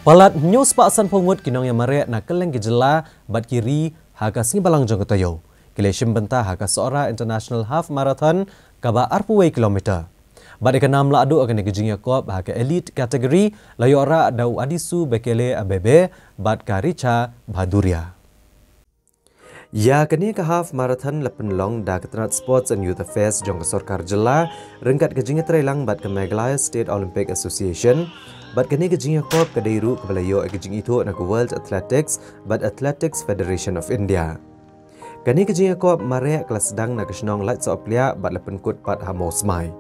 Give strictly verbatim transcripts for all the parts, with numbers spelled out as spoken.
Palat hynñiew spah sanphew ngut ki nongïamareh na kylleng ki jylla bad ki ri ha ka sngi balang jong ka taïew ki la shim bynta ha ka Sohra International Half Marathon kaba arphew kilometer. Bad ïa ka nam lahduh ha kane ka jingïakop ha ka elite category la ïoh rah da u Adisu Bekele Abebe bad ka Richa Bhaduria. Ïa kane ka half marathon la pynlong da ka tnat Sports and Youth Affairs jong ka sorkar jylla ryngkat ka jingïatreilang bad ka Meghalaya State Olympic Association. Bad kane ka jingïakop ka dei ruh kaba la ïoh ïa ka jingithuh na ka World Athletics bad Athletics Federation of India. Kane ka jingïakop mareh ka la sdang na ka shnong Laitsohpliah bad la pynkut pat ha Mawsmai.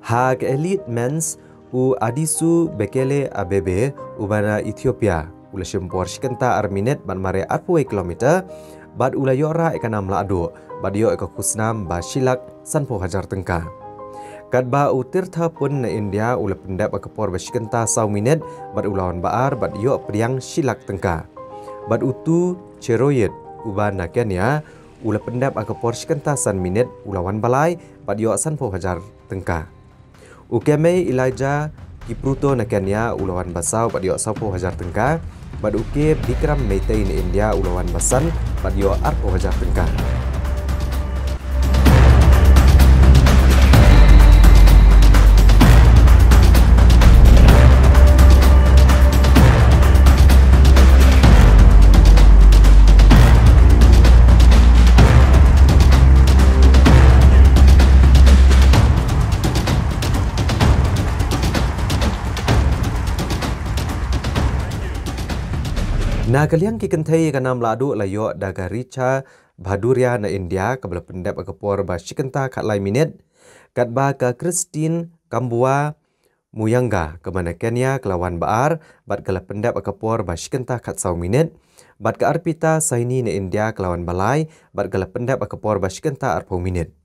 Ha ka elite men's, u Adisu Bekele Abebe uba na Ethiopia u la shim por shi kynta ar minit bad mareh arphew kilometer bad u la ïoh rah ïa ka nam lahduh bad ïoh ïa ka khusnam ba shi lak sanphew hajar tyngka. Katba u Tirtha Pun na India u la pyndep ha ka por ba shi kynta saw minit bad u la wan ba ar bad ïoh pdiang shi lak tyngka. Bad u Tu Cheroyet uba na Kenya u la pyndep ha ka por shi kynta san minit u la wan ba lai bad ïoh sanphew hajar tyngka. U Kemei Elijah Kipruto na Kenya u la wan ba saw bad ïoh sawphew hajar tyngka. Bad u K Bikram Meitei na India u la wan ba san bad ïoh arphew hajar tyngka. Na ka liang ki kynthei ïa ka nam lahduh la ïoh da ka Richa Bhaduria na India kaba la pyndep ha ka por ba shi kynta khatlai minit. Katba ka Christine Kambua Muyanga kaba na Kenya ka la wan ba ar bad ka la pyndep ha ka por ba shi kynta khatsaw minit. Bad ka Arpita Saini na India ka la wan ba lai bad ka la pyndep ha ka por ba shi kynta arphew minit.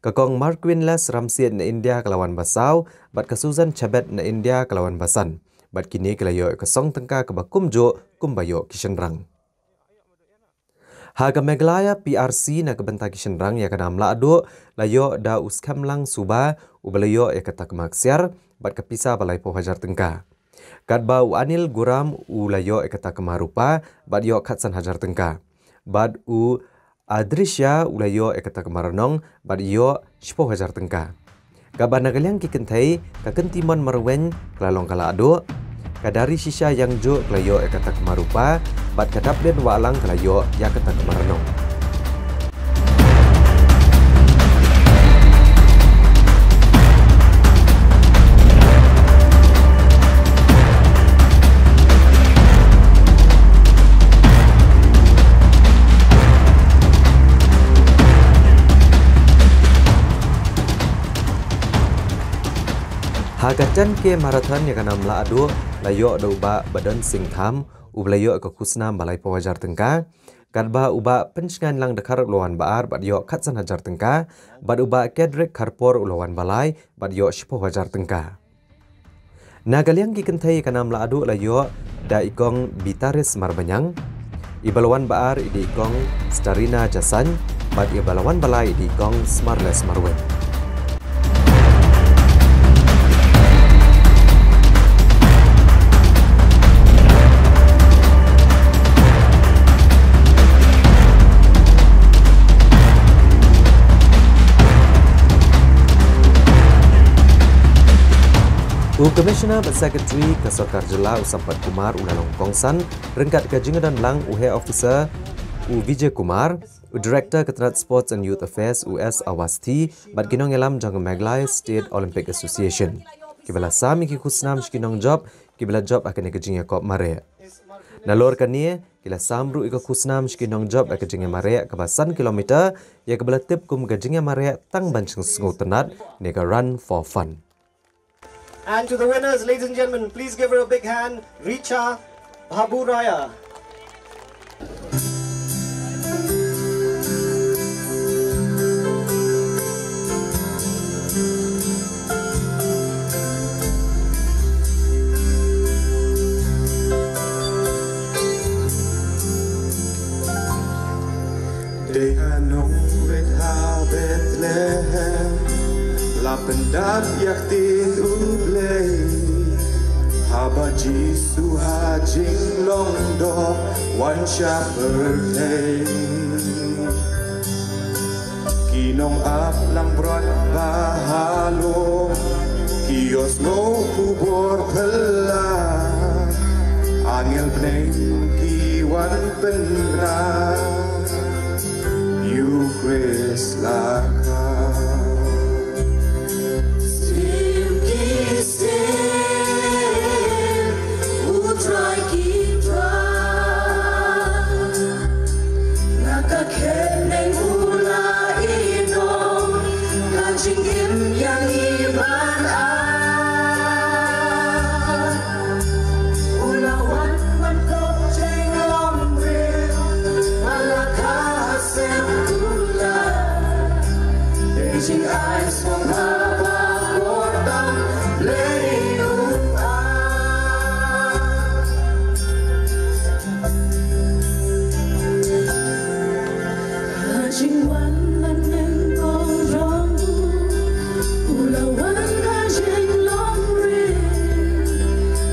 Ka kong Marquinless Ramsied na India ka la wan ba saw bad ka Susan Chebet na India ka la wan ba san. Bad kine ki la ïoh ïa ka song tyngka kaba kumjuh kumba ïoh ki shynrang. Ha ka Meghalaya P R C na ka bynta ki shynrang ïa ka nam lahduh la ïoh da u Skhemlang Suba uba la ïoh ïa ka takma ksiar bad ka pisa ba laiphew hajar tyngka. Katba u Anil Guram u la ïoh ïa ka takma rupa bad ïoh khatsan hajar tyngka. Bad u Adrisha u la ïoh ïa ka takma rnong bad ïoh shiphew hajar tyngka. Kaba na ka liang ki kynthei, ka Kyntimon Marwein ka la long ka lahduh, ka Darishisha Yangjuh ka la ïoh ïa ka takma rupa bad ka Dapdin Wahlang ka la ïoh ïa ka takma rnong. Ha ka ten K marathon ïa ka nam lahduh la ïoh da u Bah Badon Singh Tham uba la ïoh ïa ka khusnam ba laiphew hajar tyngka. Katba u Bah Pynshngain Langdkhar u la wan ba ar bad ïoh khatsan hajar tyngka. Bad u Bah Kedrick Kharpor u la wan ba lai bad ïoh shiphew hajar tyngka. Na ka liang ki kynthei ïa ka nam lahduh la ïoh da i kong Bitaris Marbaniang. Iba la wan ba ar i dei i kong Starina Jasaiñ bad iba la wan ba lai i dei i kong Smarless Marwein. U Commissioner bad Secretary ka Sorkar Jylla u Sampath Kumar u la long kongsan ryngkat ka jingdon lang u Heh Officer u Vijay Kumar, u Director ka tnat Sports and Youth Affairs u S Awasthi bad ki nongïalam jong ka Meghalaya State Olympic Association. Kiba la sam ïa ki khusnam sha ki nongjop kiba la jop ha kane ka jingïakop mareh. Nalor kane ki la sam ruh ïa ka khusnam sha ki nongjop ha ka jingïamareh kaba san kilometer, ïa kaba la tip kum ka jingïamareh tang ban sngewtynnat ne ka Run for Fun. And to the winners, ladies and gentlemen, please give her a big hand, Richa Baburaya. Dei ha nongwit ha Bethlehem la pyndap ïa ka ktien U Blei. Haba Jisu ha jinglong doh wan sha pyrthei. Ki nongap langbrot ba halor ki ïohsngew khubor phylla. Angel bneng ki wan pynrah ïa u Khrist la kha. Siem ki siem u Trai ki trai. Na ka kyrteng u la ïehnoh ka jingim ïa ngi ban ai. U la wan ban pynjot jinglong briew ba la kha ha sem u Trai. Dei jingai sngewbha ba kordor tam lei u ai. Ka jingwan la nyngkong jong u, u la wan ha jinglong briew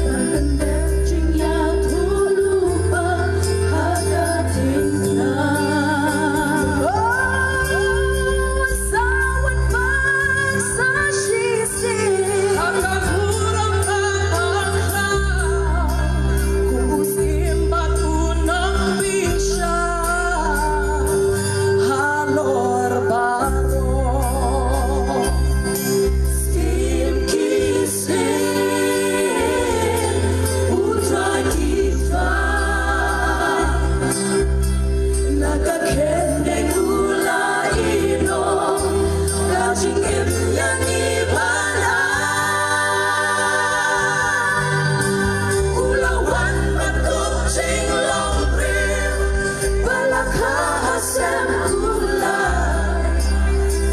ban pyndep jingïathuhlypa ha ka diengphna. Oh, sa wan ban sa shisien ha ka burom kaba khraw, kum u Syiem bad u Nongbishar halor baroh. Siem ki siem u Trai ki trai. Na ka kyrteng u la ïehnoh ka jingim ïa ngi ban ai. U la wan ban kup jinglong briew ba la kha ha sem u Trai.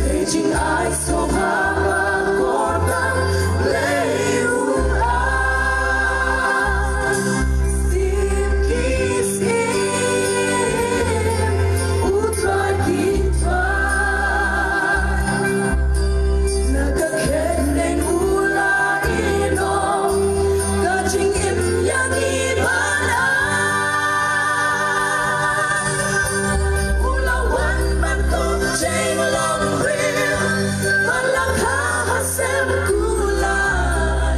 Dei jingai sngewbha ba kordor tam lei u ai. Siem ki siem u Trai ki trai. Na ka kyrteng u la ïehnoh ka jingim ïa ngi ban ai. U la wan ban kup jinglong briew ba la kha ha sem u Trai.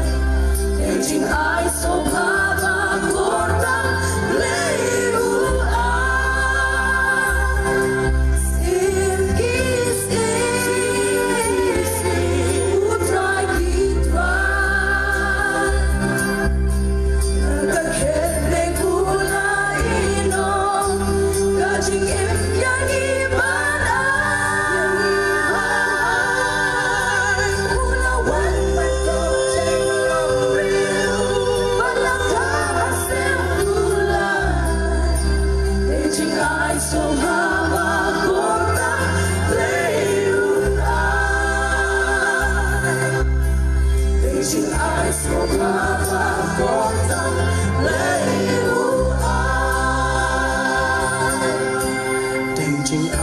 Dei jingai sngewbha ba kordor tam lei u ai. Siem ki siem u Trai ki trai. Na ka kyrteng u la ïehnoh ka jingim ïa ngi ban ai. U la wan ban kup jinglong briew ba la kha ha sem u Trai. Dei jingai sngewbha ba kordor tam lei u ai. Dei jingai sngewbha ba kordor tam lei u ai. Dei jingai